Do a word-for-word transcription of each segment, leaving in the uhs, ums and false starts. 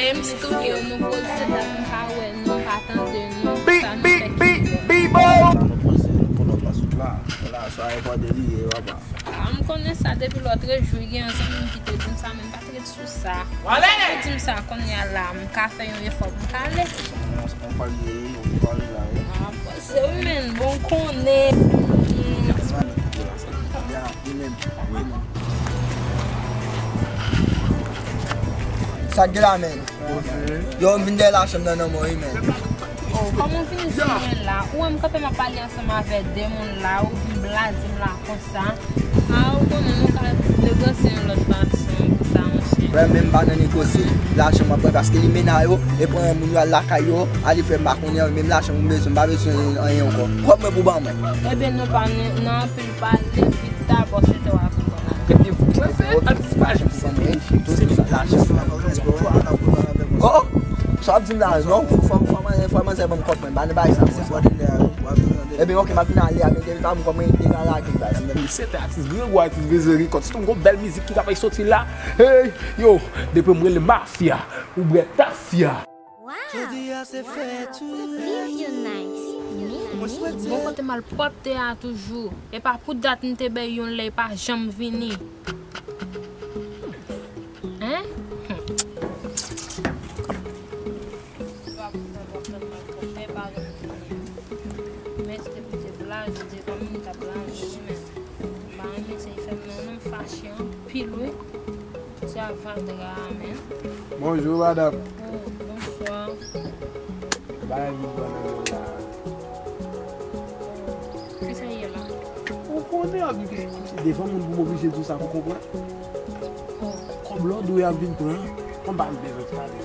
M Studio, nou poze dat, m pa wè nou, m pa tande nou, sa nou fè ki bon. Sa nou panse, nou pran lòt la sot la. Wala, sa e pa de li ye, papa. Ah, m konnen sa depi lòtrejou, gen yon zanmi m ki te di m sa, men m pa t ret sou sa. Ou di m sa kounye a la, m ka fè yon efò pou m ka ale. On pale, on pale la, wi. Ah, bon, se ou menm, bon, konnen. Ya, li menm. Sa k gen la, menm? Yo, m vin dèyè lachanm nan, nan mwen, wi, menm. Oh, kòman w vin sou mwen la? Ou wè m kanpe m ap pale ansanm avè de moun la, ou vin blaze m la konsa. Ah, ou konnen nou ka negosye yon lòt fason pou sa, monchè. Frè m, menm pa nan negosye. Lachanm m ap pran paske li mennaj yo, e pran moun yo al lakay yo, ale fè m pa konnen, menm lachanm m bezwen, m pa bezwen anyen ankò. Kòb mwen pou ban mwen. Ebyen, nou pa nan, nan anpil pale, vit ta, bò, se te w a konprann. Epi, mwen fè atis pa janm site. Oh, oh. Sa w ap di m la, non? Fò, fò, fò manzè, fò manzè ban m kòb mwen, pa nan bagay sa, frè. Ebyen, ok, m ap vin ale a, men depi l pa ban m kòb mwen, li deja lage, baz. Se te atis Gregwa, atis Vezeri, kòm si t on gwo bèl mizik ki t ap soti la. Hey, yo, depi m rele mafya, ou bwè tafya. Wow! Jodi a se fèt ou. Viv yo nice. Men, men, bon kote malpwòpte a toujou. E pa pou dat m te bay yon lè, e pa janm vini. Hein? Mèsi te koute blaze, de fanmi ta blaze, men. M pa renmen sa, li fè m nan, nan m fache anpil, wi. Ti avadra a, men. Bonjou, madanm. Oh, bonswa. Bagay vin pran nan men w la. Kisa ye la? Ou konnen w ap viv se devan moun pou m oblije di w sa pou konprann. Oh. Kòb lòd ou y ap vin pran. Konba m bezwen pale.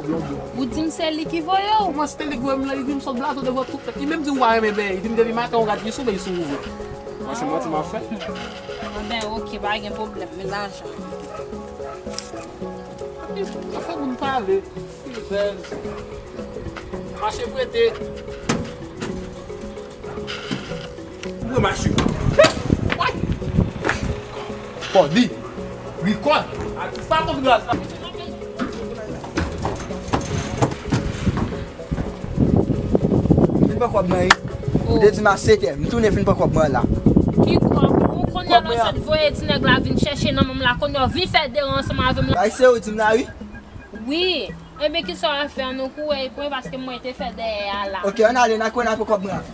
Ou di m se li ki voye w? Kòman se te li k voye m la? Li di m sot blato devan tout tèt. Li menm di m w pa renmen benyen. Li di m depi maten w gad li sou men, li sou wouvè. Mwen se manti m ap fè. Anben, ok, pa gen pwoblèm, men lajan. Sa fè moun pale. Mache prete. Ou mache. Kòdi. Rikòd. Atis pa konn gaz la. Vin pran kòb mwen, wi. Ou te di m a sèt è. M tounen vin pran kòb mwen la. Ki kòb? Ou konnen lò sot voye ti nèg la vin chèche nan men m la. Konnen w vin fè deran ansanm avè m la. Bay se ou di m la, wi. Wi. Ebyen, kisa w ap fè an nou kouri pran paske mwen te fè dèyè a la. Ok, ann ale, n a konnen apre kòb mwen an.